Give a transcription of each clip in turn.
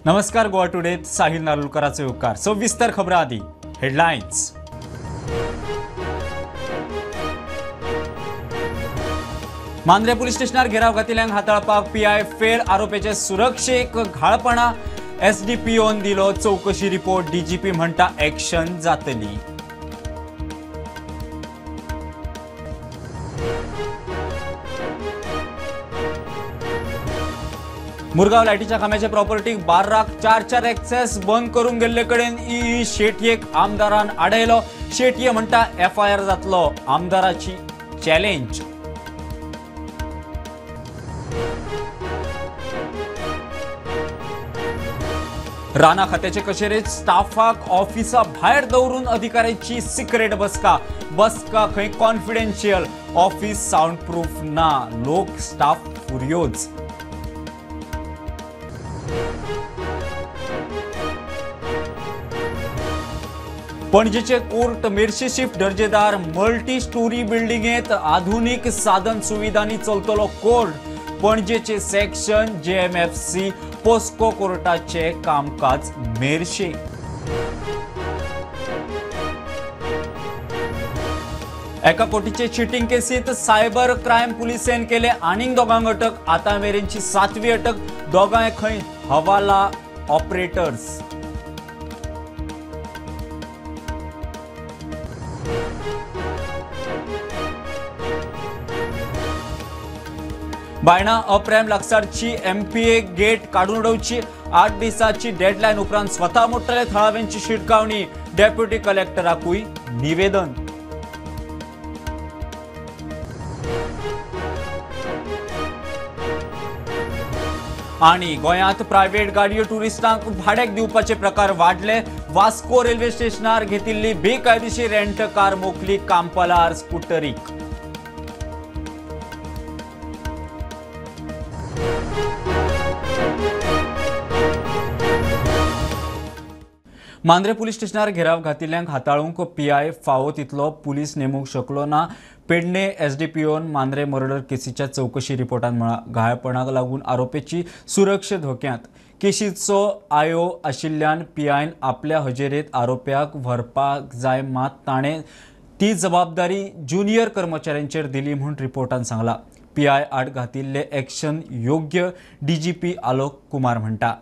नमस्कार, गोवा टुडेत साहिल नारुलकराचो येवकार। सविस्तर खबरां आदी हेडलायन्स। मांद्रे पुलीस स्टेशनार घेराव घातिल्ल्यांक हाताळपाक पीआय फेल, आरोपीचे सुरक्षेक घाळपणा, एसडीपीओन दिलो चौकशी रिपोर्ट, डीजीपी म्हणटा एक्शन जातली। मुरगांव लायटीच्या खांब्याचे प्रॉपर्टीक 12 4-4 एक्सेस बंद करून गेल्ले कडेन ई शेटयेक आमदारान आडयलो। शेटये म्हणटा एफआयआर जातलो, आमदाराची चॅलेंज। राणा खात्याचे कचेरेत स्टाफाक ऑफिसा भायर दवरून अधिकाऱ्यांची सिक्रेट बसका, बसका खंय कॉन्फिडेन्शियल, ऑफिस साउंड प्रूफ ना, लोक स्टाफ फुर्योज। पणजेचे कोर्ट मेरशे शिफ्ट दर्जेदार मल्टी स्टोरी बिल्डिंगेत आधुनिक साधन सुविधांनी चलतलो कोर्ट। पणजेचे सेक्शन जेएमएफसी पोस्को कोर्टाचे कामकाज मेरशे। एका कोटीचे चिटिंग केसीत सायबर क्रायम पुलिसेन केले आनीक दोगांक अटक, आतां मेरेनची 7वी अटक, दोगांय खंय हवाला ऑपरेटर्स। बायणा अप्रॅम लागसारची एमपीए गेट काडून उडोवची, 8 दिसाची डेडलायन उपरांत स्वता मोडटले थळाव्यांची शिटकावणी, डेप्युटी कलेक्टराकूय निवेदन। आणि गोंयांत प्रायव्हेट गाडयो टुरिस्टांक भाड्याक दिवपाचे प्रकार वाडले, वास्को रेल्वे स्टेशनार घेतिल्ली बेकायदेशीर रेंट कार मोखली कांपालार स्कुटरीक। मांद्रे पुलीस स्टेशनार घेराव घातिल्ल्यांक हाताळूंक पीआय फावो तितलो पुलीस नेमूंक शकलो ना। पेडणे एसडीपीओन मांद्रे मर्डर केसीच्या चौकशी रिपोर्टान म्हळां, घाळपणाक लागून आरोपीची सुरक्षा धोक्यांत। केशीचो आयो आशिल्ल्यान पीआयन आपल्या हजेरेत आरोप्याक व्हरपाक जाय, मात ताणें ती जबाबदारी ज्युनियर कर्मचाऱ्यांचेर दिली म्हूण रिपोर्टान सांगला। पीआय आड घातिल्ले एक्शन योग्य, डीजीपी आलोक कुमार म्हणटा।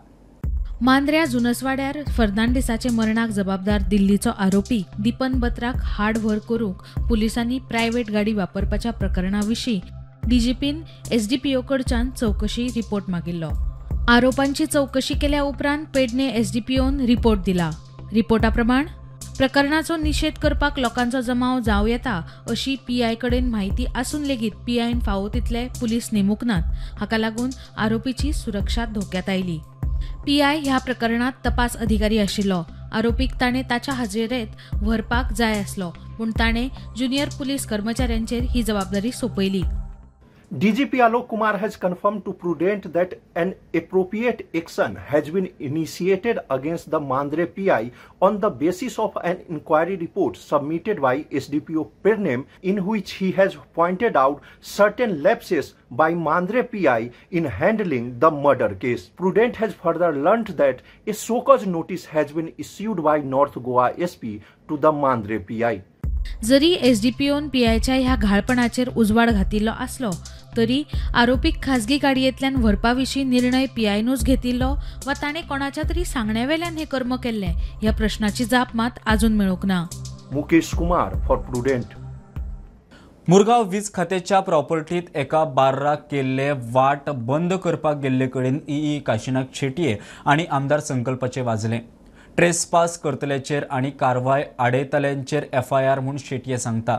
मांद्र्या जुनसवाड्यार फर्नांडीसाचे मरणाक जबाबदार दिल्लीचो आरोपी दीपन बत्राक हाडव्हर करूंक पुलिसांनी प्रायव्हेट गाडी वापरपाच्या प्रकरणा विशीं डीजीपीन एसडीपीओ कडच्यान चौकशी रिपोर्ट मागिल्लो। आरोपांची चौकशी केल्या उपरांत पेडणे एसडीपीओन रिपोर्ट दिला। रिपोर्टा प्रमाण प्रकरणाचो निशेध करपाक लोकांचो जमाव जावं येता अशी पीआय कडेन म्हायती आसून लेगीत पीआयन फावो तितले पुलीस नेमूंक नात। हाका लागून आरोपीची सुरक्षा धोक्यात आयली। पीआय ह्या प्रकरणात तपास अधिकारी आशिल्लो। आरोपीक ताणें ताच्या हजेरेत व्हरपाक जाय आसलो, पूण ताणें ज्युनियर पुलीस कर्मचाऱ्यांचेर ही जबाबदारी सोंपयली। DGP Alok Kumar has confirmed to Prudent that an appropriate action has been initiated against the Mandre PI on the basis of an inquiry report submitted by SDPO Pernem, in which he has pointed out certain lapses by Mandre PI in handling the murder case. Prudent has further learnt that a show cause notice has been issued by North Goa SP to the Mandre PI. जरी एसडीपीओन पीआयच्या ह्या घाळपणाचेर उजवाड घातिल्लो आसलो तरी आरोपीक खाजगी गाडयेंतल्यान व्हरपा विशीं निर्णय पीआयनूच घेतिल्लो वा ताणें कोणाच्या तरी सांगण्या वेल्यान हें कर्म केल्लें ह्या प्रश्नाची जाप मात आजून मेळूंक ना। Mukesh Kumar for Prudent. Murgaon वीज खात्याच्या प्रॉपर्टीत एका बार्राक केल्ले वाट बंद करपाक गेल्ले कडेन ई काशीनाथ शेटये आनी आमदार संकल्पाचे वाजले। ट्रेसपास करतल्याचेर आनी कारवाय आडयतल्यांचेर एफआयआर म्हूण शेटये सांगता।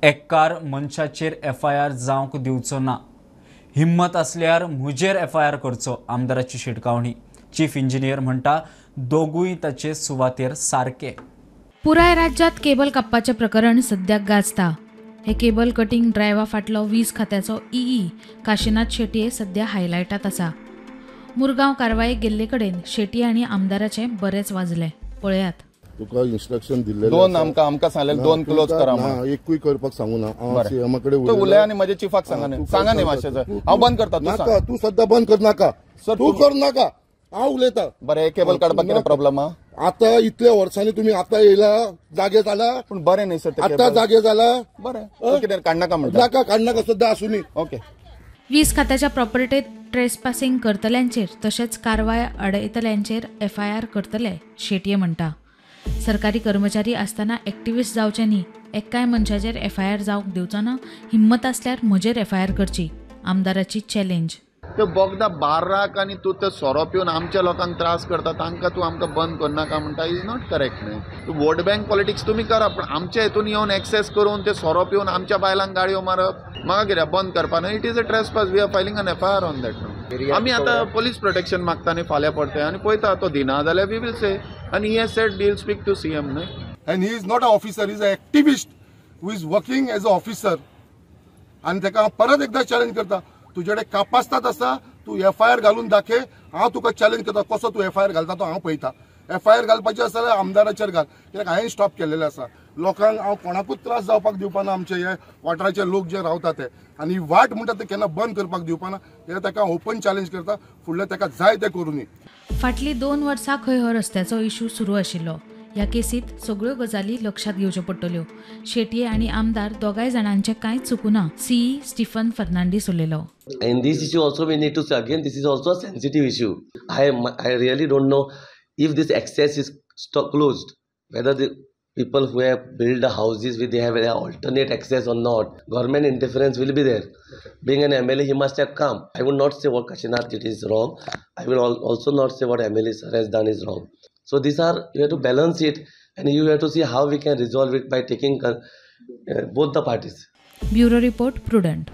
एककार मनशाचेर एफआयआर जावंक दिवचो ना, हिम्मत आसल्यार म्हजेर एफआयआर करचो, आमदाराची शिटकावणी। चीफ इंजिनियर म्हणटा दोगूय ताचे सुवातेर सारके। पुराय राज्यात केबल कापपाचें प्रकरण सद्याक गाजता। हे केबल कटिंग ड्रायव्हा फाटलो वीज खात्याचो ईई काशीनाथ शेटये सद्या हायलायटात आसा। मुरगांव कारवायेक गेल्ले कडेन शेटये आनी आमदाराचें बरेंच वाजलें। पळयात। तुका इन्स्ट्रक्शन दिल्ले दोन आमकां आमकां सांगले दोन क्लोज करा म्हणून, एकूय करपाक सांगू ना। हांव सीएमा कडेन उलयला उलय आनी म्हजे चिफाक सांगा न्ही, सांगा न्ही मातशें, हांव बंद करता। नाका, तूं सद्या बंद कर नाका, तूं कर नाका, हांव उलयता. बरें, हे केबल काडपाक कितें प्रॉब्लम आहा? आतां इतल्या वर्सांनी तुमी आतां येयला, जागे जाला. पूण बरें न्ही सर, आतां जागे जाला. बरें, कितें काडनाका म्हणटा? नाका, काडनाका, सद्दां आसूनी. ओके. वीज खात्याच्या प्रॉपर्टीत ट्रेसपासिंग करतल्यांचेर तशेंच कारवाय अडयतल्यांचेर एफआयआर करतले, शेटये म्हणटा. सरकारी कर्मचारी आसतना एक्टिविस्ट जावचे न्ही. एकाय मनशाचेर एफआयआर जावंक दिवचो ना. हिम्मत आसल्यार म्हजेर एफआयआर करची, आमदाराची चॅलेंज. ते बोगदा बार्राक आनी तूं ते सोरो पिवन आमच्या लोकांक त्रास करता, तांकां तूं आमकां बंद करनाका म्हणटा, is not correct न्ही. तूं वोट बँक पॉलिटिक्स तुमी करा, पूण आमच्या हितून येवन एक्सेस करून ते सोरो पिवन आमच्या बायलांक गाडयो मारप म्हाका कित्याक बंद करपा न्हय. It is a trespass, we are filing an FIR on that न्हू. आमी आतां पोलीस प्रोटेक्शन मागता न्ही फाल्यां पडटे, आनी पळयता तो दिना जाल्यार we will से, आनी he has said he will speak to CM न्हय. And he is not a officer, he is a activist who is working as a officer. आनी ताका हांव परत एकदां चॅलेंज करता, तुजे कडेन कापास्तात आसा, तूं एफआयआर घालून दाखय. हांव तुका चॅलेंज करता, कसो तूं एफआयआर घालता तो हांव पळयता. एफआयआर घालपाचें आसा जाल्यार आमदाराचेर घाल, कित्याक हांवें स्टॉप केल्लेलें आसा. लोकांक हांव कोणाकूच त्रास जावपाक दिवपाना, आमचे हे वाठाराचे लोक जे रावता ते, आनी वाट म्हणटा ते केन्ना बंद करपाक दिवपाना. कित्याक ताका ओपन चॅलेंज करता, फुडलें ताका जाय तें करूनी. फाटलीं 2 वर्सां खंय हो रस्त्याचो इशू सुरू आशिल्लो. ह्या केसीत सगळ्यो गजाली लक्षात घेवच्यो पडटल्यो. शेटये आनी आमदार दोगांय जाणांचें कांयच चुकूना, सीई स्टीफन फर्नांडीस उलयलो. In this issue also we need to say again, this is also a sensitive issue. I really don't know if this access is closed, whether the people who have built the houses with they have an alternate access or not. Government interference will be there. Being an MLA, he must have come. I would not say what Kashinath did is wrong. I will also not say what MLA sir has done is wrong. So these are, you have to balance it, and you have to see how we can resolve it by taking both the parties. Bureau Report, Prudent.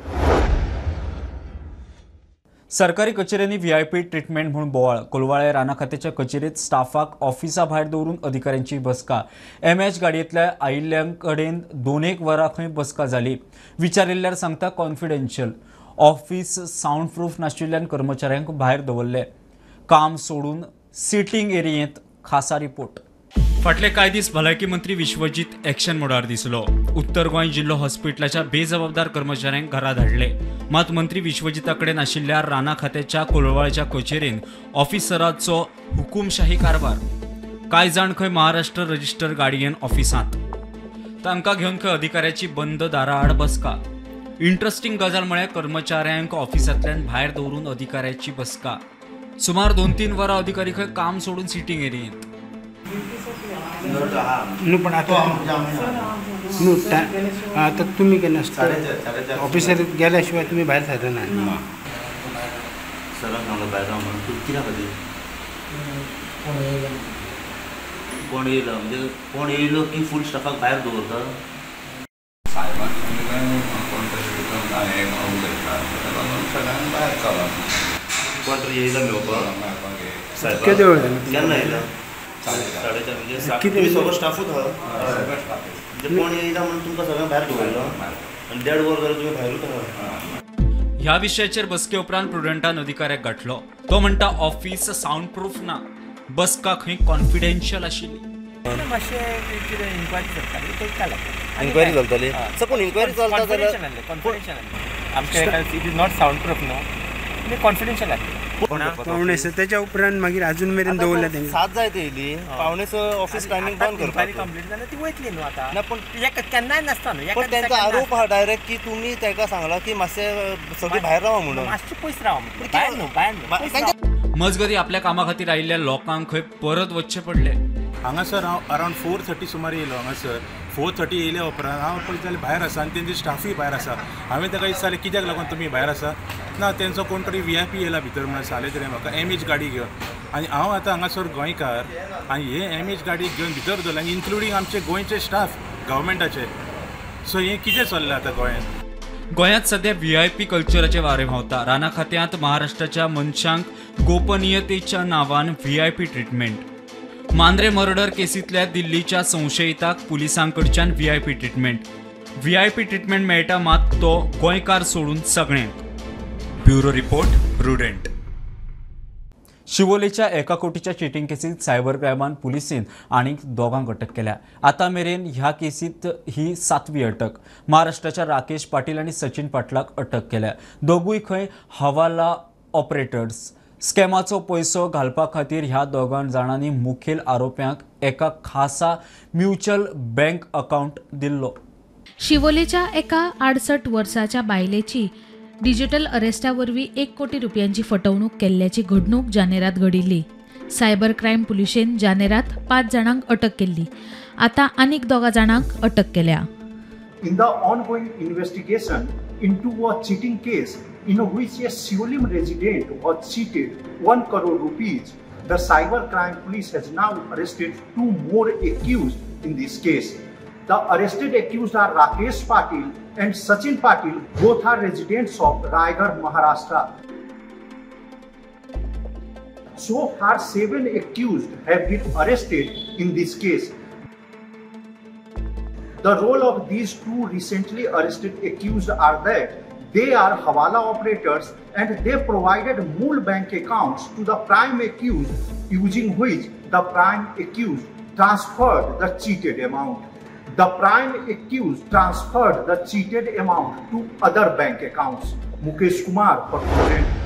सरकारी कचेऱ्यांनी VIP treatment म्हणून बोवाळ. कोलवाळे राना खात्याच्या कचेरीत स्टाफाक ऑफिसा भायर दवरून अधिकाऱ्यांची बसका. MH गाडयेंतल्या आयिल्ल्यांकडेन 2-1 वरां खंय बसका जाली. विचारिल्ल्यार सांगता कॉन्फिडेन्शियल. ऑफिस सावंड प्रूफ नाशिल्ल्यान कर्मचाऱ्यांक भायर दवरले. काम सोडून सिटींग एरियेंत. खासा रिपोर्ट. फाटले कांय दीस भलायकी मंत्री विश्वजीत एक्शन मोडार दिसलो. उत्तर गोंय जिल्लो हॉस्पिटलाच्या बेजबाबदार कर्मचाऱ्यांक घरा धाडले. मात मंत्री विश्वजिता कडेन आशिल्ल्या राना खात्याच्या कोलवाळच्या कचेरेन ऑफिसराचो हुकुमशाही कारभार. कांय जाण खंय महाराष्ट्र रजिस्टर गाडयेन ऑफिसांत, तांकां घेवन खंय अधिकाऱ्याची बंद दारा आड बसका. इंट्रस्टिंग गजाल म्हळ्यार कर्मचाऱ्यांक ऑफिसांतल्यान भायर दवरून अधिकाऱ्याची बसका. सुमार 2-3 वरां अधिकारी खंय काम सोडून सिटींग एरियेंत. न्हू, पण आतां न्हू आतां तुमी केन्ना ऑफिसर गेल्या शिवाय तुमी भायर सरना. सरान सांगलो भायर राव म्हणून. तूं कित्या खातीर कोण येयलो म्हणजे कोण येयलो की फूल स्टाफाक भायर दवरता. साहेबान सांगलें कोण तरी उलयता, ताका लागून सगळ्यांक भायर चला. कोण तरी येयला मेळपाक. केदे वेळ जालो? केन्ना येयला? 4:30 म्हणजे तुमी सगळो स्टाफूच आहा. म्हणजे कोण येयला म्हणून तुमकां सगळ्यांक भायर दवरलो आनी 1.5 वर जाल्यार तुमी भायरूच आहा. ह्या विशयाचेर बसके उपरांत प्रुडंटान अधिकाऱ्याक गाठलो. तो म्हणटा ऑफिस सावंड प्रूफ ना, बसका खंय कॉन्फिडेन्शियल आशिल्ली. इन्क्वायरी चलताली. सर पूण इन्क्वायरी चलता जाल्यार it is not sound proof न्हू, कॉन्फिडेन्शियल आसली. 5:45 त्याच्या उपरांत मागीर अजून मेरेन दवरल्या तेंकां. 7 जायत येयली, 5:45 ऑफिस टायमींग बंद करपाक. कंप्लीट जाल्यार ती वयतली न्हू आतां. ना पूण केन्नाय नासता न्हू. पण तेंचो आरोप आहा डायरेक्ट की तुमी ताका सांगला की मातशें सगळीं भायर रावा म्हणून. मातशें पयस रावा म्हणून, भायर न्हू, भायर न्हू. मजगती आपल्या कामा खातीर आयिल्ल्या लोकांक खंय परत वचचें पडलें. हांगासर हांव अरावंड 4:30 सुमार येयलो. हांगासर 4:30 येयल्या उपरांत हांव पळयत जाल्यार भायर आसा आनी तेंचे स्टाफूय भायर आसा. हांवें ताका विचारलें कित्याक लागून तुमी भायर आसा? ना तेंचो कोण तरी VIP येयला भितर म्हणून सांगलें तरी म्हाका MH गाडी घेवन. आनी हांव आतां हांगासर गोंयकार आनी हे MH गाडी घेवन भितर दवरले आनी इन्क्लुडींग आमचे गोंयचे स्टाफ गव्हर्मेंटाचे. सो हें कितें चल्लां आतां गोंयांत? गोंयांत सध्या VIP कल्चराचें वारें व्हांवता. राना खात्यांत महाराष्ट्राच्या मनशांक गोपनीयतेच्या नांवान VIP treatment. Mandrem murder केसींतल्या दिल्लीच्या संशयिताक पुलिसांकडच्यान VIP treatment. VIP treatment मेळटा मात तो गोंयकार सोडून सगळ्यांक. Bureau report, Prudent. शिवोलेच्या 1 कोटीच्या चिटींग केसींत सायबर क्रायमान पुलिसेन आनीक 2 अटक केल्या. आतां मेरेन ह्या केसींत ही 7वी अटक. महाराष्ट्राच्या राकेश पाटील आनी सचिन पाटलाक अटक केल्या. दोगूय खंय हवाला ऑपरेटर्स. स्कॅमाचो पयसो घालपा खातीर ह्या दोगां जाणांनी मुखेल आरोप्यांक एका खासा म्युच्युअल बँक अकाउंट दिल्लो. शिवोलेच्या एका 68 वर्साच्या बायलेची डिजिटल अरेस्टा वरवीं 1 कोटी रुपयांची फटवणूक केल्ल्याची घडणूक जानेरात घडिल्ली. सायबर क्रायम पुलिशेन जानेरात 5 जाणांक अटक केल्ली. आता आनीक 2 जाणांक अटक केल्या. In the ongoing investigation into a cheating case in which a Siolim resident was cheated 1 crore rupees, the cyber crime police has now arrested 2 more accused in this case. The arrested accused are Rakesh Patil and Sachin Patil, both are residents of Raigad, Maharashtra. So far, 7 accused have been arrested in this case. The role of these 2 recently arrested accused are that they are Hawala operators and they provided mule bank accounts to the prime accused, using which the prime accused transferred the cheated amount. The prime accused transferred the cheated amount to other bank accounts. Mukesh Kumar for Prudent.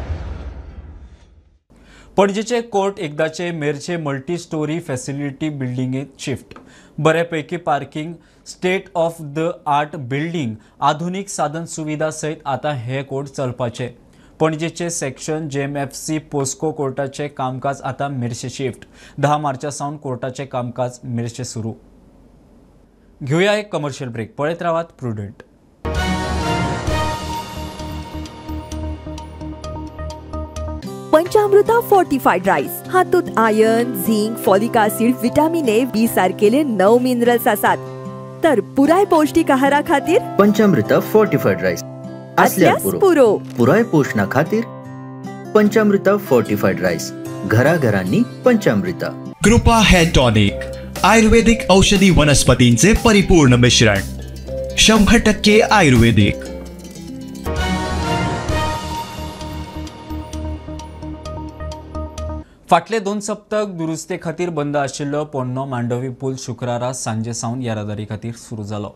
पणजेचे court एकदाचे मेरचे multi storey facility बिल्डिंगेत shift. बऱ्यापैकी parking, state of the art building, आधुनिक साधन सुविधा सहित आता हे कोर्ट चलपाचे. पणजेचे सेक्शन JMFC POCSO कोर्टाचे कामकाज आता मेरशे शिफ्ट. 10 मार्चा सावन कोर्टाचे कामकाज मेरशे सुरू. घेऊया एक कमर्शियल ब्रेक. पळयत रावात प्रुडंट. पंचामृता फोर्टिफाईड राईस हातूंत iron, zinc, folic acid, vitamin A, B सारकेले 9 मिनरल्स आसात. तर पुराय पौष्टिक आहारा खातीर पंचामृता फोर्टिफाईड राईस असल्यास पुरो. पुराय पोषणा खातीर पंचामृता फोर्टिफाईड राईस, घराघरांनी पंचामृता. कृपा हेअर टॉनिक, आयुर्वेदिक औषधी वनस्पतींचे परिपूर्ण मिश्रण, 100% आयुर्वेदिक. फाटले 2 सप्तक दुरुस्ते खातीर बंद आशिल्लो पोन्नो मांडवी पूल शुक्रारा सांजे सावन येरादारी खातीर सुरू जालो.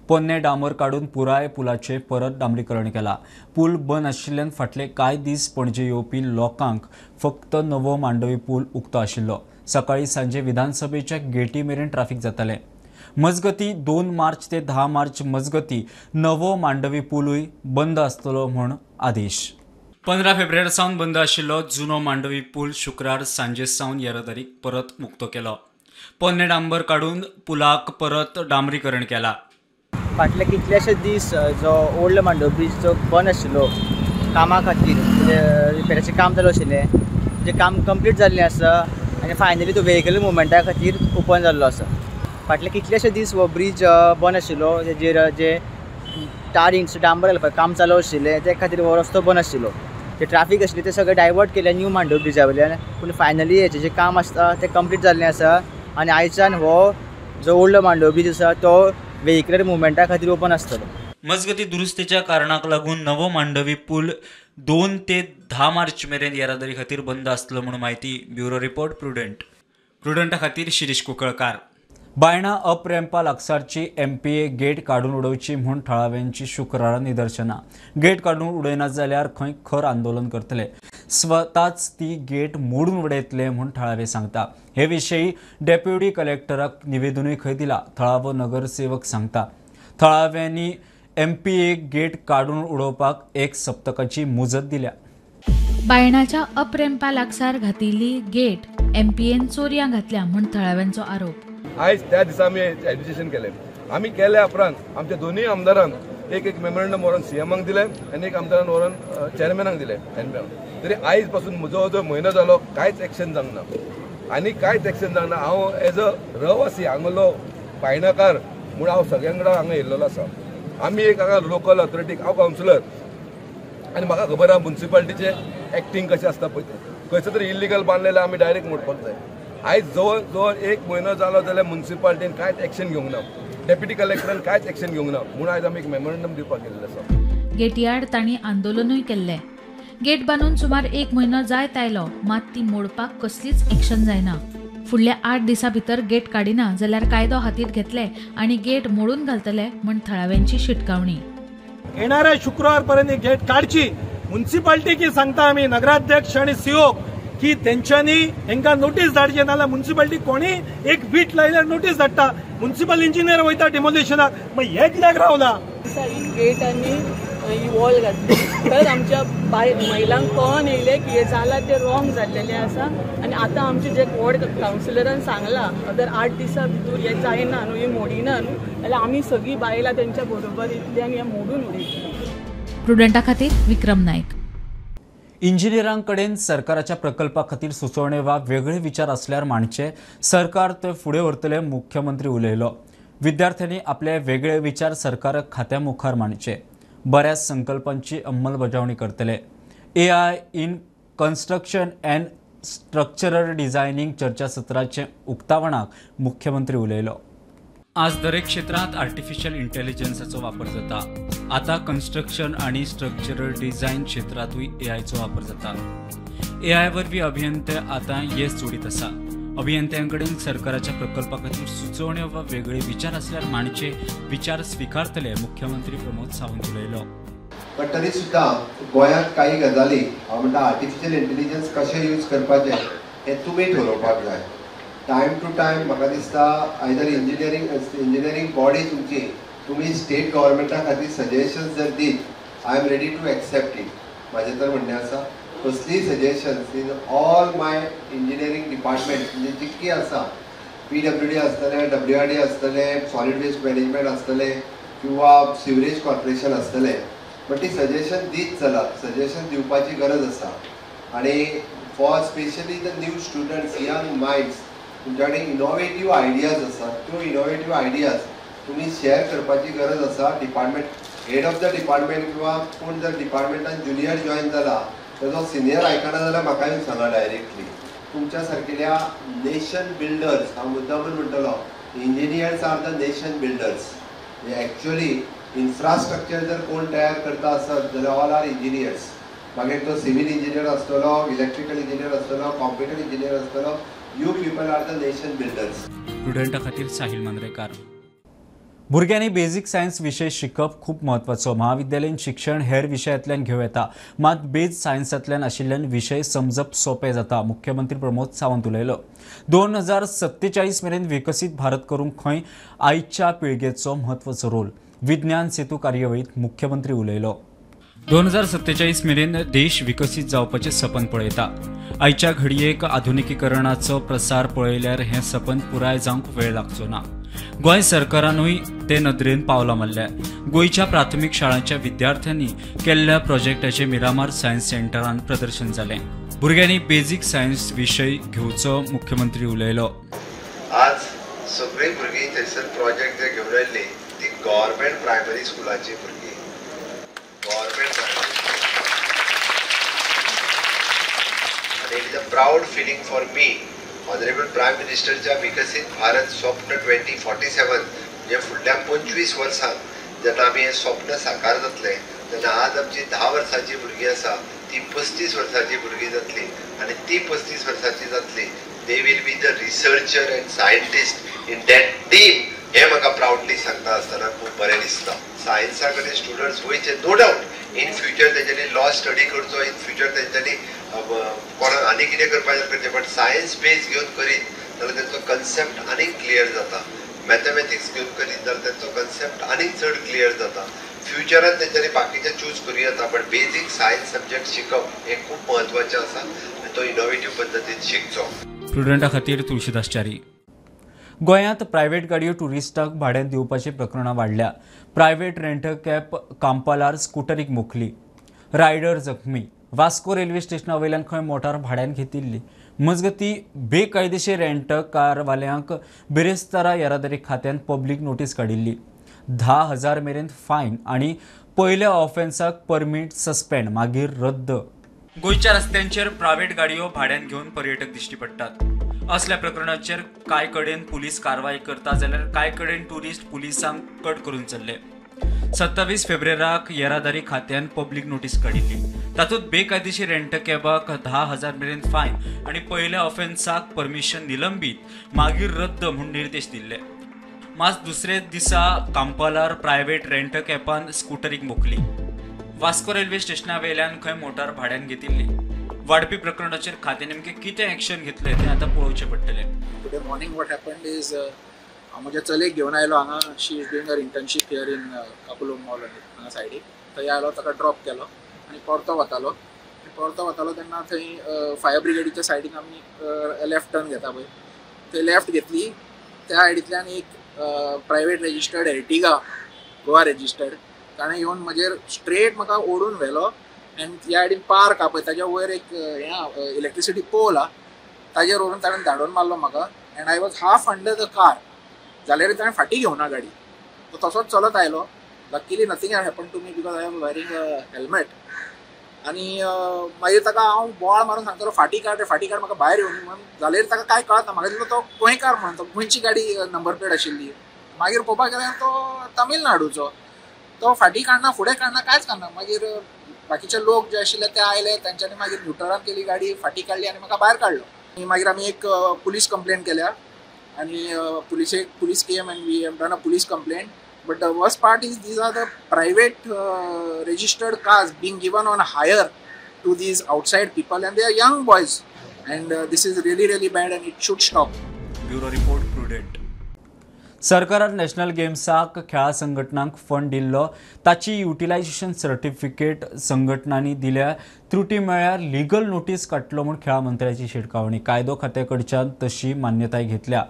पोन्ने डांबर काडून पुराय पुलाचें परत डांबरीकरण केलां. पूल बंद आशिल्ल्यान फाटले कांय दीस पणजे येवपी लोकांक फक्त नवो मांडवी पूल उक्तो आशिल्लो. सकाळी सांजे विधानसभेच्या गेटी मेरेन ट्राफिक जातालें. मजगती 2 मार्च ते 10 मार्च मजगती नवो मांडवी पूलूय बंद आसतलो म्हूण आदेश. 15 फेब्रुवारी सावन बंद आशिल्लो जुनो मांडवी पूल शुक्रार सांजे सावन येरादारीक परत उक्तो केलो. पोन्ने डांबर काडून पुलाक परत डांबरीकरण केला. फाटले कितलेशे दीस जो ओल्ड मांडवी ब्रिज जो बंद आशिल्लो कामा खातीर, रिपेराचें काम चालू आशिल्लें, जें काम कंप्लीट जाल्लें आसा आनी फायनली तो व्हेकल मुवमेंटा खातीर ओपन जाल्लो आसा. फाटले कितलेशे दीस हो ब्रिज बंद आशिल्लो, जेजेर जे टारिंग्स डांबर घालपाचें काम चालू आशिल्लें ते खातीर हो रस्तो बंद आशिल्लो. जे ट्राफीक आशिल्लें तें सगळें डायवर्ट केलें न्यू मांडवी ब्रिजा वयल्यान, पूण फायनली हेजें जें काम आसता तें कंप्लीट जाल्लें आसा आनी आयच्यान हो जो ओल्ड मांडवी ब्रिज आसा तो व्हेकलर मुवमेंटा खातीर ओपन आसतलो. मजगती दुरुस्तेच्या कारणाक लागून नवो मांडवी पूल 2 ते 10 मार्च मेरेन येरादारी खातीर बंद आसतलो म्हूण म्हायती. Bureau report Prudent. प्रुडंटा खातीर शिरीष कुंकळकार. बायणा अप रॅम्पा लागसारची MPA gate काडून उडोवची म्हूण थळाव्यांची शुक्रारा निदर्शनां. गेट काडून उडयना जाल्यार खंय खर आंदोलन करतले. स्वताच ती गेट मोडून उडयतले म्हूण थळावे सांगता. हे विशीं डेप्युटी कलेक्टराक निवेदनूय खंय दिला. थळावो नगरसेवक सांगता थळाव्यांनी MPA gate काडून उडोवपाक 1 सप्तकाची मुजत दिल्या. बायणाच्या अप रॅम्पा लागसार घातिल्ली गेट MPAन चोरयां घातल्या म्हूण थळाव्यांचो आरोप. आयज त्या दिसा आमी एजिटेशन केलें. आमी केल्या उपरांत आमच्या दोनूय आमदारान एक एक मेमोरंडम व्हरून सीएमाक दिलें आनी एक आमदारान व्हरून चेअरमॅनाक दिलें. तरी आयज पासून जवळ जवळ म्हयनो जालो कांयच एक्शन जावंक ना आनी कांयच एक्शन जावंक ना. हांव एज अ रवासी हांगलो बायणाकार म्हूण हांव सगळ्यां कडेन हांगा येयल्लो आसा. आमी एक हांगा लोकल ऑथॉरिटीक हांव कावन्सिलर आनी म्हाका खबर आहा मुन्सिपालिटीचें एक्टींग कशें आसता पळय तें. खंयसर तरी इलिगल बांदलें आमी डायरेक्ट मोडपाक जाय. आयज जवळ जवळ 1 म्हयनो जालो जाल्यार मुन्सिपालिटीन कांयच एक्शन घेवंक ना, डेप्युटी कलेक्टरान कांयच एक्शन घेवंक ना म्हूण आयज आमी एक मेमोरंडम दिवपाक गेल्लें आसा. गेटीआड तांणी आंदोलनूय केल्लें. गेट बांदून सुमार 1 म्हयनो जायत आयलो, मात ती मोडपाक कसलीच एक्शन जायना. फुडल्या 8 दिसां भितर गेट काडिना जाल्यार कायदो हातींत घेतले आनी गेट मोडून घालतले म्हूण थळाव्यांची शिटकावणी. येणाऱ्या शुक्रवारपर्यंत गेट काडची. मुन्सिपालिटीकी सांगता आमी, नगराध्यक्ष आणि सीओ की तेंच्यांनी हेंकां नोटीस धाडचे, नाल्यार म्युनिसिपालिटी कोणी एक वीट लायल्यार नोटीस धाडटा, म्युनिसिपल इंजिनियर वयता डिमोलिशनाक, मग हे कित्याक रावला? गेट आनी ही वॉल घातली तर आमच्या बाय महिलांक कळोन येयलें की हें जालां तें रॉंग जाल्लेलें आसा आनी आतां आमचे जे वॉर्ड कावन्सिलरान सांगलां अदर 8 दिसां भितर हें जायना न्हू, हें मोडिना न्हू, जाल्यार आमी सगळीं बायलां तेंच्या बरोबर येतलीं आनी हें मोडून उडयतलीं. प्रुडंटा खातीर विक्रम नायक. इंजिनियरांकडेन सरकाराच्या प्रकल्पा खातीर सुचोवणे वा वेगळे विचार असल्यार मांडचे, सरकार ते फुडें व्हरतले, मुख्यमंत्री उलयलो. विद्यार्थ्यांनी आपले वेगळे विचार सरकार खात्या मुखार मांडचे, बऱ्याच संकल्पांची अंमलबजावणी करतले. AI in construction and structural designing चर्चासत्राचे उक्तावणाक मुख्यमंत्री उलयलो. आज दरेक क्षेत्रांत आर्टिफिशियल इंटेलिजन्साचो वापर जाता. आतां कन्स्ट्रक्शन आनी स्ट्रक्चरल डिझायन क्षेत्रांतूय एआयचो वापर जाता. एआय वरवीं अभियंते आतां येस जोडीत आसा. अभियंत्यां कडेन सरकाराच्या प्रकल्पा खातीर सुचोवण्यो वा वेगळे विचार आसल्यार मांडचे, विचार स्विकारतले, मुख्यमंत्री प्रमोद सावंत उलयलो. पण तरी सुद्दां गोंयांत काही गजाली हांव म्हणटा आर्टिफिशियल इंटेलिजन्स कशें यूज करपाचें हें तुमी ठरोवपाक जाय. टायम टू टायम म्हाका दिसता आयदर इंजिनियरींग बॉडी तुमची तुमी स्टेट गव्हर्मेंटा खातीर सजेशन्स जर दीत, I am ready to accept it. म्हाजें तर म्हणणें आसा कसलीय suggestions in all my engineering department म्हणजे जितकी आसा, PWD आसतलें, WRD आसतलें, सॉलिड वेस्ट मॅनेजमेंट आसतलें किंवा सिवरेज कॉर्पोरेशन आसतलें, बट ती सजेशन दीत चलात. सजेशन दिवपाची गरज आसा. आनी for specially the new students, young minds, तुमच्या कडेन इनोवेटीव आयडियाज आसात, त्यो इनोवेटीव आयडियाज तुमी शेअर करपाची गरज आसा. Department head of the department किंवा कोण जर डिपार्टमेंटान ज्युनियर जॉयन जाला तेजो सिनियर आयकना जाल्यार म्हाका येवन सांगा डायरेक्टली. तुमच्या सारकेल्या नेशन बिल्डर्स, हांव मुद्दामून म्हणटलो, engineers are the nation builders. Actually infrastructure जर कोण तयार करता आसत जाल्यार ऑल are engineers. मागीर तो सिवील इंजिनियर आसतलो, इलेक्ट्रिकल इंजिनियर आसतलो, कॉम्प्युटर इंजिनियर आसतलो, you people are the nation builders. प्रुडंटा खातीर साहिल मांद्रेकार. भुरग्यांनी बेजीक सायन्स विशय शिकप खूब म्हत्वाचो. महाविद्यालयीन शिक्षण हेर विशयांतल्यान घेवं येता, मात बेज सायन्सांतल्यान आशिल्ल्यान विशय समजप सोंपें जाता, मुख्यमंत्री प्रमोद सावंत उलयलो. 2047 मेरेन विकसीत भारत करूंक खंय आयच्या पिळगेचो म्हत्वाचो रोल, विज्ञान सेतू कार्यावळींत मुख्यमंत्री उलयलो. 2047 मेरेन देश विकसीत जावपाचें सपन पळयता. आयच्या घडयेक आधुनिकीकरणाचो प्रसार पळयल्यार हें सपन पुराय जावंक वेळ लागचो ना. गोंय सरकारानूय ते नदरेन पावलां मारल्या. गोंयच्या प्राथमीक शाळांच्या विद्यार्थ्यांनी केल्ल्या प्रोजेक्टाचें मिरामार सायन्स सेंटरान प्रदर्शन जालें. भुरग्यांनी बेजीक सायन्स विशय घेवचो, मुख्यमंत्री उलयलो. आज सगळीं भुरगीं थंयसर प्रोजेक्ट जे घेवन आयिल्ली ती गव्हर्मेंट प्रायमरी स्कुलाची भुरगीं, गव्हर्मेंट प्रायमरी. आनी it is a proud feeling for me. Honourable prime मिनिस्टरच्या विकसीत भारत स्वप्न 2047 म्हणजे फुडल्या 25 वर्सांक जेन्ना आमी हें स्वप्न साकार जातलें तेन्ना आज आमची 10 वर्सांची भुरगीं आसा ती 35 वर्सांची भुरगीं जातली आनी ती 35 वर्सांची जातली. They will be the researcher and scientist in that team. हें म्हाका प्रावडली सांगता आसतना खूब बरें दिसता. सायन्सा कडेन स्टुडंट्स वयचे, नो डावट इन फ्युचर तेंच्यांनी लॉ स्टडी करचो, इन फ्युचर तेंच्यांनी कोणाक आनी कितें करपाचें करचें, बट सायन्स बेज घेवन करीत जाल्यार तेंचो कन्सेप्ट आनीक क्लियर जाता. मॅथमॅटिक्स घेवन करीत जाल्यार तेंचो कन्सेप्ट आनीक चड क्लियर जाता. फ्युचरान तेंच्यांनी बाकीचें चूज करूं येता, बट बेजीक सायन्स सब्जेक्ट शिकप हें खूब म्हत्वाचें आसा आनी तो इनोवेटीव पद्दतीन शिकचो. प्रुडंटा खातीर तुळशीदास च्यारी. गोंयांत प्रायव्हेट गाडयो ट्युरिस्टांक भाड्यान दिवपाची प्रकरणां वाडल्या. प्रायव्हेट रेंट कॅब कांपालार स्कुटरीक मोखली, रायडर जखमी. वास्को रेल्वे स्टेशना वयल्यान खंय मोटार भाड्यान घेतिल्ली. मजगतीं बेकायदेशीर रेंट कारवाल्यांक बिरेस्तारा येरादारी खात्यान पब्लीक नोटीस काडिल्ली. 10,000 मेरेन फायन आनी पयल्या ऑफेन्साक परमीट सस्पेंड, मागीर रद्द. गोंयच्या रस्त्यांचेर प्रायव्हेट गाडयो भाड्यान घेवन पर्यटक दिश्टी पडटात. असल्या प्रकरणाचेर कांय कडेन पुलीस कारवाय करता जाल्यार कांय कडेन ट्युरिस्ट पुलिसांक कट करून चल्ले. 27 फेब्रुवाराक येरादारी खात्यान पब्लीक नोटीस काडिल्ली. तातूंत बेकायदेशीर रेंट कॅबाक 10,000 मेरेन फायन आनी पयल्या ऑफेन्साक परमिशन निलंबीत, मागीर रद्द म्हूण निर्देश दिल्ले. मात दुसरे दिसा कांपालार प्रायव्हेट रेंट कॅबान स्कुटरीक मोखली. वास्को रेल्वे स्टेशना वयल्यान खंय मोटार भाड्यान घेतिल्ली. वाडपी प्रकरणाचेर खातें नेमकें कितें एक्शन घेतलें तें आतां पळोवचें पडटलें. Today morning what happened is हांव म्हज्या चलयेक घेवन आयलो हांगा. She is doing her internship here in Kakulo mall हांगा सायडीक. थंय आयलो, ताका ड्रॉप केलो आनी परतो वतालो. परतो वतालो तेन्ना थंय फायर ब्रिगेडीच्या सायडीन आमी लेफ्ट टर्न घेता पळय, थंय लेफ्ट घेतली. त्या सायडींतल्यान एक private registered Ertiga, Goa registered, ताणें येवन म्हजेर स्ट्रेट म्हाका ओडून व्हेलो. आनी ह्या सायडीन पार्क आहा पळय, ताज्या वयर एक हें इलेक्ट्रिसिटी पोल आहा, ताजेर व्हरून ताणें धाडून मारलो म्हाका. And I was half under the car, जाल्यार ताणें फाटीं घेवना गाडी, तो तसोच चलत आयलो. Luckily nothing had happen to me because I am wearing a helmet. आनी मागीर ताका हांव बोवाळ मारून सांगतालो फाटीं काड रे, फाटीं काड, म्हाका भायर येवनी म्हणून. जाल्यार ताका कांय कळना, म्हाका दिसलो तो गोंयकार म्हणून, तो गोंयची गाडी नंबर प्लेट आशिल्ली. मागीर पळोवपाक गेल्यार तो तमिळनाडूचो. तो फाटीं काडना, फुडें काडना, कांयच काडना. मागीर बाकीचे लोक जे आशिल्ले ते आयले, तांच्यांनी मागीर न्युट्रलान केली गाडी, फाटीं काडली आनी म्हाका भायर काडलो. आनी मागीर आमी एक पुलीस कंप्लेन केल्या आनी police came and we have done a police complaint. But the worst part is these are the private registered cars being given on hire to these outside people, and they are young boys, and this is really really bad and it should stop. Bureau report, Prudent. सरकारान national गेम्साक खेळां संघटनांक fund दिल्लो, ताची utilisation certificate संघटनांनी दिल्या. त्रुटी मेळ्ळ्यार legal notice काडटलो म्हूण खेळां मंत्र्याची शिटकावणी. कायदो खात्या कडच्यान तशी मान्यताय घेतल्या.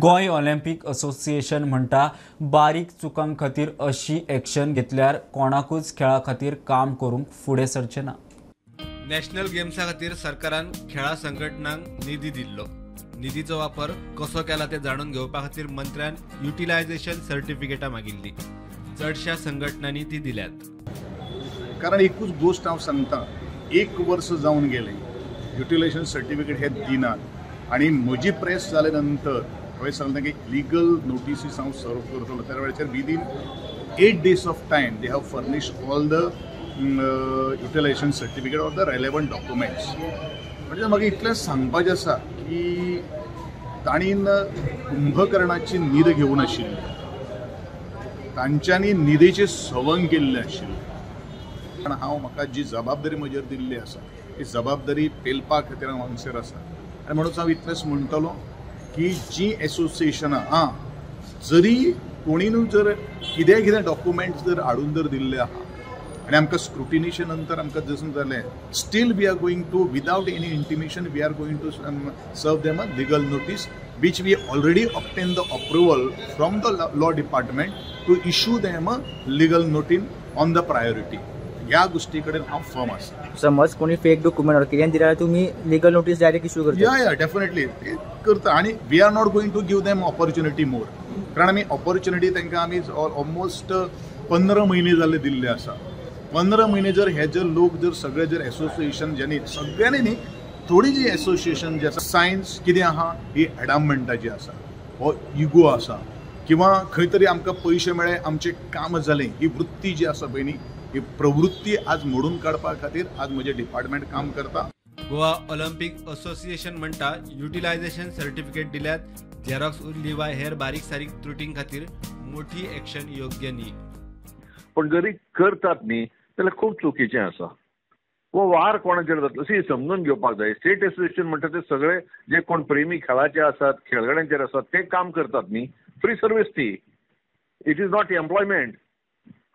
गोंय ऑलिम्पीक असोसिएशन म्हणटा बारीक चुकां खातीर अशी एक्शन घेतल्यार कोणाकूच खेळा खातीर काम करूंक फुडें सरचें ना. नॅशनल गेम्सा खातीर सरकारान खेळां संघटनांक निधी दिल्लो. निधीचो वापर कसो केला ते जाणून घेवपा खातीर मंत्र्यान युटिलायझेशन सर्टिफिकेटां मागिल्ली. चडश्या संघटनांनी ती दिल्यात. कारण एकूच गोश्ट हांव सांगता, एक वर्स जावन गेलें युटिलायझेशन सर्टिफिकेट हे दिनात. आनी म्हजी प्रेस जाले नंतर हांवें सांगलें की लिगल नोटिसीस हांव सर्व करतलो. त्या वेळाचेर within 8 days of time they have furnish all the utilisation certificate or the relevant documents. म्हणजे म्हाका इतलें सांगपाचें आसा की तांणी कुंभकर्णाची न्हीद घेवन आशिल्ली, तांच्यांनी न्हिदेचें सवंग केल्लें आशिल्लें. कारण हांव म्हाका जी जबाबदारी म्हजेर दिल्ली आसा ती जबाबदारी पेलपा खातीर हांव हांगसर आसा. आनी म्हणून हांव इतलेंच म्हणटलो की जी एसोसिएशनां आं जरी कोणीनूय जर कितें कितें डॉक्युमेंट्स जर हाडून जर दिल्ले आहा आनी आमकां स्क्रुटिनीचे नंतर आमकां जसून जालें, still we are going to without any intimation we are going to serve them a legal notice which we already obtain the approval from the law department to issue them a legal notice on the priority. ह्या गोष्टी कडेन हांव firm आसा. समज कोणी fake document कितें दिल्यार तुमी लिगल नोटीस डायरेक्ट इश्यू करता. या या डेफिनेटली करता. आनी we are not going to give them opportunity more. कारण आमी ऑपॉर्च्युनिटी तांकां आमी ऑलमोस्ट 15 म्हयने जाल्ले दिल्ले आसा. 15 म्हयने जर हे जर लोक जर सगळे जर एसोसिएशन ज्यांनी सगळ्यांनी न्ही थोडी जी एसोसिएशन जी आसा सायन्स कितें आहा ही एडाममेंटाची आसा, हो इगो आसा किंवा खंय तरी आमकां पयशे मेळ्ळे आमचें काम जालें ही वृत्ती जी आसा पळय न्ही ही प्रवृत्ती आज मोडून काडपा खातीर आज म्हजें डिपार्टमेंट काम करता. गोवा ऑलिम्पिक असोसिएशन म्हणटा युटिलायझेशन सर्टिफिकेट दिल्यात, झेरॉक्स उरली वा हेर बारीक सारीक त्रुटीं खातीर मोठी एक्शन योग्य न्ही. पूण जरी करतात न्ही जाल्यार खूब चुकीचें आसा. वो वार कोणाचेर जातलो सी समजून घेवपाक जाय. स्टेट एसोसिएशन म्हणटा ते सगळे जे कोण प्रेमी खेळाचे आसात, खेळगड्यांचेर आसात ते काम करतात न्ही. फ्री सर्वीस ती, it is not employment.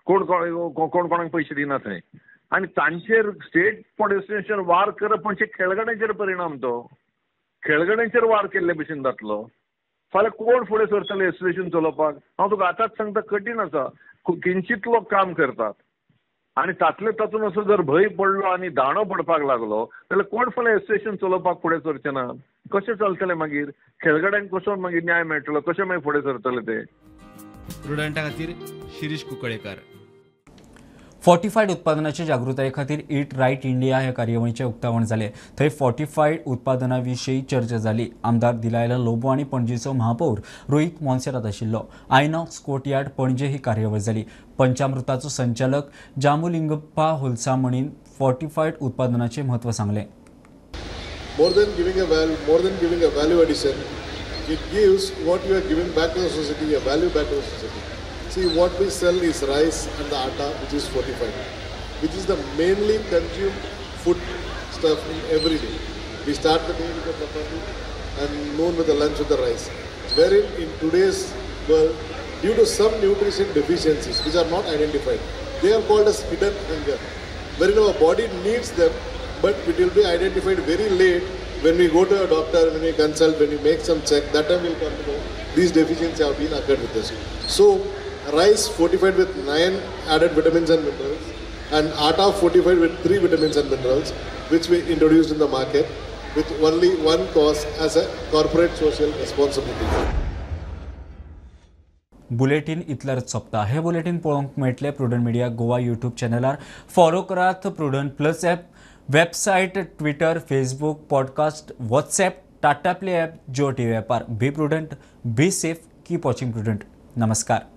कोण कोण कोणाक पयशे दिना थंय. आनी तांचेर स्टेट एसोसिएशन वार करप म्हणजे खेळगड्यांचेर परिणाम, तो खेळगड्यांचेर वार केल्ले भशेन जातलो. फाल्यां कोण फुडें सरतले एसोसिएशन चलोवपाक? हांव तुका आतांच सांगता, कठीण आसा. किंचित लोक काम करतात आनी तातले तातूंत असो जर भंय पडलो आनी दांडो पडपाक लागलो जाल्यार कोण फाल्यां एसोसिएशन चलोवपाक फुडें सरचे ना? कशें चलतलें मागीर? खेळगड्यांक कसो मागीर न्याय मेळटलो? कशें मागीर फुडें सरतले ते? प्रुडंटा खातीर शिरीष कुंकळेकर. फोर्टिफायड उत्पादनाचे जागृताये खातीर ईट रायट इंडिया ह्या कार्यावळीचें उक्तावण जालें. थंय फोर्टिफायड उत्पादना विशीं चर्चा जाली. आमदार दिलायला लोबो आनी पणजेचो महापौर रोहित मोन्सेरात आशिल्लो. आयनॉक्स कोर्टयार्ड पणजे ही कार्यावळ जाली. पंचामृताचो संचालक जामुलिंगप्पा होलसामणीन फोर्टिफायड उत्पादनाचें म्हत्व सांगलें. More than giving a value, more than giving a value addition, it gives what you are giving back to the society, a value back to the society. See, what we sell is rice and the atta, which is fortified, which is the mainly consumed food stuff in every day. We start the day with the chapati and noon with the lunch with the rice. Wherein in today's world, due to some nutrition deficiencies which are not identified, they are called as hidden hunger, wherein our body needs them, but it will be identified very late when we go to a doctor, when we consult, when we make some check, that time we'll come to know these deficiencies have been occurred with us. So, rice fortified with 9 added vitamins and minerals, and atta fortified with 3 vitamins and minerals, which we introduced in the market with only one cause as a corporate social responsibility. Bulletin इतल्यार सोंपता. हे bulletin पळोवंक मेळटलें Prudent media Goa YouTube चॅनलार. Follow करात Prudent plus app, website, Twitter, Facebook, podcast, WhatsApp, Tata Play app, Jio TV ॲपार. Be prudent, be safe, keep watching Prudent. नमस्कार.